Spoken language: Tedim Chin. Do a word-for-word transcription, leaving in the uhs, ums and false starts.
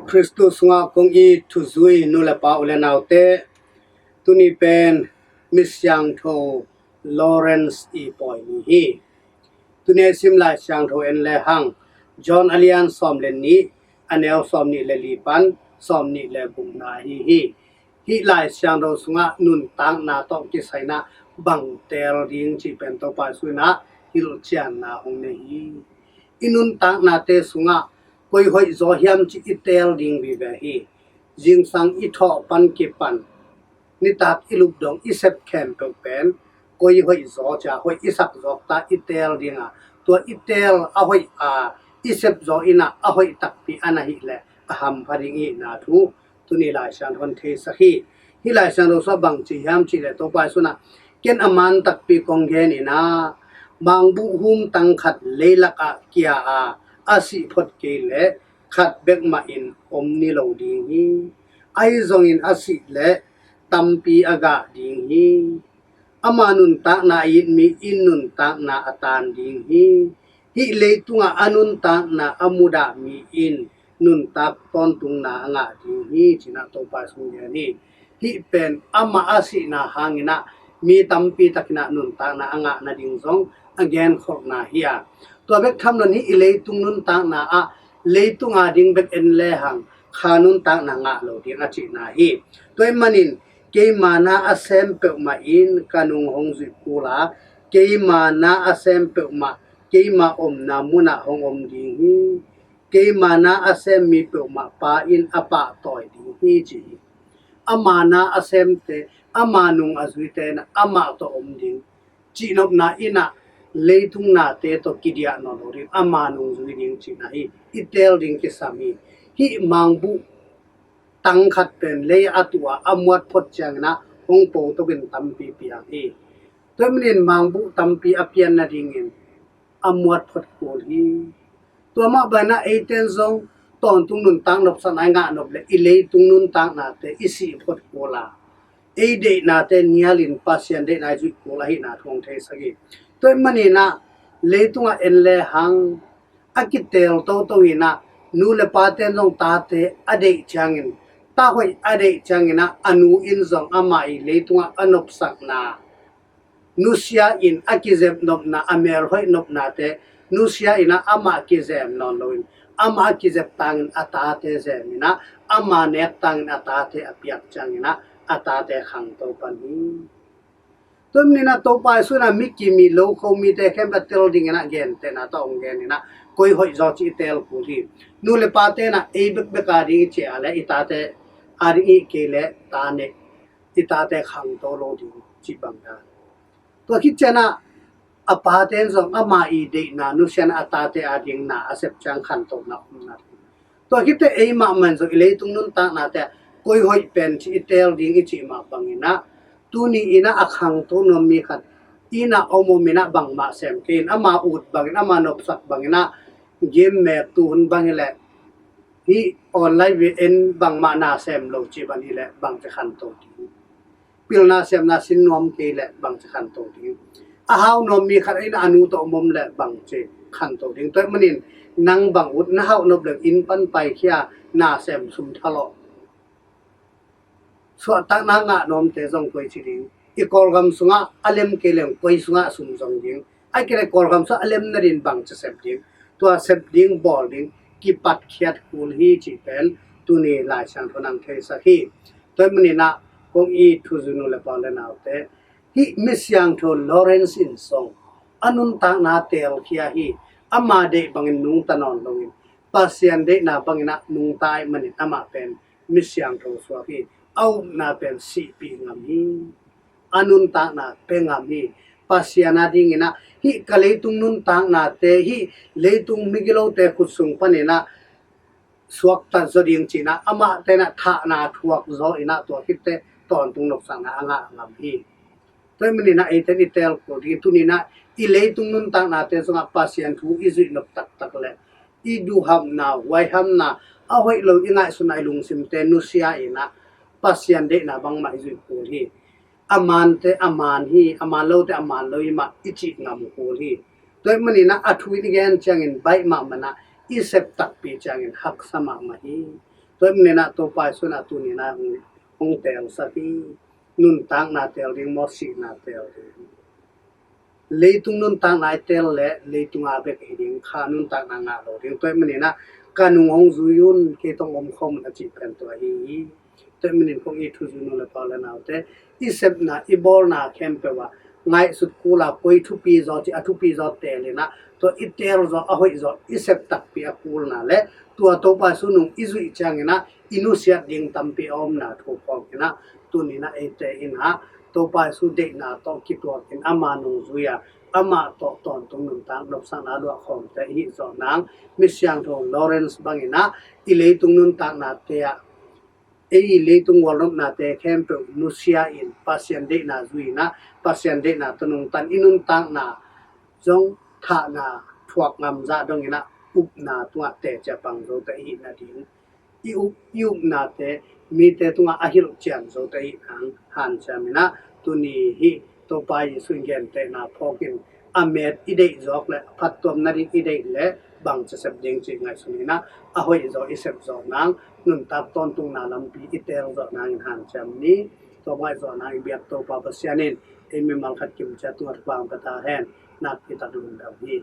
Khristu sungah kong it thuzui nu le pa, u le naute, tuni pen Misiangtho Lawrence i pawi ni hi. Tuni a i sim Lai Siangtho en le hang, John a lian sawm le nih, a neu sawm nih le li pan sawm nih le gukna ahi hi. Hih Lai Siangtho sungah nuntakna tawh kisai in ah bang teel ding cih pen Topa Jesu in ah hilhcianna hong nei hi. I nuntaknate sungah koi hoih zaw hiam cih i teel ding vive hi. Zingsang i thawh pan kipan nitak i lup dong i sep khempeuh pen koi hoih zaw, cia hoih i sak zawk ta i teel ding a, tua i teel a hoih a i sep zaw in ah a hoih takpi a na hih leh a hampha ding i hihna thu tuni Lai Siangtho in theisak hi. Hih Lai Siangtho sungah bang ci hiam cih leh Topa Jesu in ah, ken a man takpi kong gen in ah, mangbuh hum tang khat leilak ah kia a, a sih phot kei leh khat bek mah in om ni lo ding hi. Ahi zongin a sih leh tampi a gah ding hi. Ama nuntakna a it mi in nuntakna a taan ding hi. Hih leitungah a nuntakna a mudah mi in nuntak tawntungna a ngah ding hi, ci-in ah Topa Jesu in gen hi. Hih pen amah a sihna hangin ah mi tampi takin ah nuntakna a ngah nading zong a genkholhna hi a, tua bek tham loin hih i leitung nuntakna ah leitung a ding bek en le hang kha nuntakna ngah lo ding a cihna hi. Tua ahih manin keima na a sem peuhmah in ka nung hong zuih kul a, keima na a sem peuhmah keima omna munah hong om ding hi. Keima na a sem mi peuhmah Pa in a pahtawi ding hi, ci hi. Ama na a semte, ama nung a zuite in ah amah tawh om ding cihnopna in ah leitung nate tawh kidiah nawn lo ding, ama nung zui ding cihna hi. I teel ding kisam hi. Hih mangbuh tang khat pen lei a tuh a, a muat phot ciangin ah hong po tokin tampi piang hi. Tua ahih manin mangbuh tampi a pian nadingin a muat phot kul hi. Tua mah bangin ah eite in zong tawntung nuntak nopsakna i ngah nop leh i leitung nuntaknate i sih phot kul a, ei deihnate nialin Pasian deihna i zuih kul ahihna thu hong theisak hi. Tua ahih manin ah leitungah en le hang a kiteel toto in ah nu le pate in zong tate a deih ciangin, ta hoih a deih ciangin ah a nu in zong amah i leitungah a nopsakna nusia in a kizep nopna, a melhoih nopnate nusia in ah amah kizem nawn loin, amah a kizep tangin a tate zem in ah, amah nek tangin a tate a piak ciangin ah a tate khangto pan hi. Tua ahih manin ah Topa Jesu in ah mi kim i lo kho mite khempeuh a tel dingin ah gentehna tawh hong gen in ah koi hoih zaw cih i teel kul hi. Nu le pate in ah ei bekbek a ding i cih a leh i tate a ding i hih kei leh ta nek, i tate khangto lo ding cih bang dan. Tua khit ciangin ah a pate in zong ama i deihna nusia in a tate a ding na a sep ciang khantona om na. Tua khit teh ei mahmah in zong i leitung nuntaknate ah koi hoih pen cih i teel ding i cih mah bangin ah tuni in ah a khangto nuam mi khat inn ah om om in ah bangmah sem kei in, ama ut bangin, ama nopsak bangin ah game mek tu hun bang hi leh hih online ve en bangmah na sem lo cih bang hi leh bangci khangto ding. Pilna siamna sin nuam kei leh bangci khangto ding. A hau nuam mi khat in a nu tawh om om leh bangci khangto ding. Tua ahih manin nang bang ut, na hauh nop leh inn pan paikhia, na sem sum thalawh. Suahtakna ngah nuamte zong koi ci ding. I Kawlgam sungah a lem kei leng koi sungah sum zong ding. Ahih kei leh Kawlgam sungah a lem nadin bangci sep ding. Tua sep ding, bawl ding kipatkhiat kul hi cih pen tuni Lai Siangtho in hong theisak hi. Tua ahih manin ah kong it thuzui nu le pa, u le naute, hih Misiangtho Lawrence in zong a nuntakna teelkhia hi. Ama deih bangin nungta nawn loin Pasian deihna bangin ah nungta ahih manin amah pen Misiangtho suak hi. A upna pen sihpih ngam hi. A nuntakna pia ngam hi. Pasian a dingin ah hih ka leitung nuntaknate, hih leitung migilote khut sung panin ah suaktat zaw ding ci-in ah amahte in ah thahna thuak zaw in ah tua khit teh tawntung nopsakna a ngah ngam hi. Tua ahih manin ah eite in i teel kul ding, tuni in ah i leitung nuntaknate sungah Pasian thu i zuih nop taktak leh i duhhapna, huaihamna, a hoih lo i ngaihsutna, i lungsimte nusia in ah Pasian deihna bangmah i zuih kul hi. A mante a man hi, a man lote a man lo hi mah i cih ngam kul hi. Tua ahih manin ah a thu in i gen ciangin baih mahmah in ah, i sep takpi ciangin haksa mahmah hi. Tua ahih manin ah Topa Jesu in ah tuni in ah hong, hong teelsak hi. Nuntakna teel ding maw, sihna teel ding? Leitung nuntakna i teel leh leitung a bek hi ding, kha nuntakna ngah lo ding. Tua ahih manin ah ka nung hong zui un, kei tawh hong omkhawm un a cih pen tua hi. Tua ahih manin kong it thuzui nu le pa u le naute, i sepna i bawlna khempeuh ah ngaihsut kul a, koi thupi zaw ci a thupi zaw teel in ah, tua i teel zaw a hoih zaw i sep takpi a kulna le tua Topa Jesu nung i zuih ciangin ah i nusiat ding tampi a omna thu phawk in ah, tuni in ah eite in ah Topa Jesu deihna tawh kituak in ama nung zui a, amah tawh tawntung nuntak nopsakna luah khawmte i hih zawh nang, Misiangtho Lawrence bangin ah i leitung nuntaknate ah, ei i leitung gualnopnate khempeuh nusia in Pasian deihna zui in ah, Pasian deihna tawh nungta in i nuntakna zong thahna thuak ngam zah dongin ah upna tungah teciah pang zote i hih nading, i up, i upnate mite tungah a hilh cian zote i hih nang hanciam in ah, tuni hih Topa Jesu in gentehna phawk in a met i deih zawk le a phattuam nading i deih le bangci sep ding cih ngaihsun in ah, a hoih zaw i sep zawh nang, nuntak tawntungna lampi i teel zawh nangin hanciam ni. Tua bang i zawh nang i biak Topa Pasian in ei mimal khat kimciat tungah thupha hong pia ta hen. Nakpi tak lungdam hi.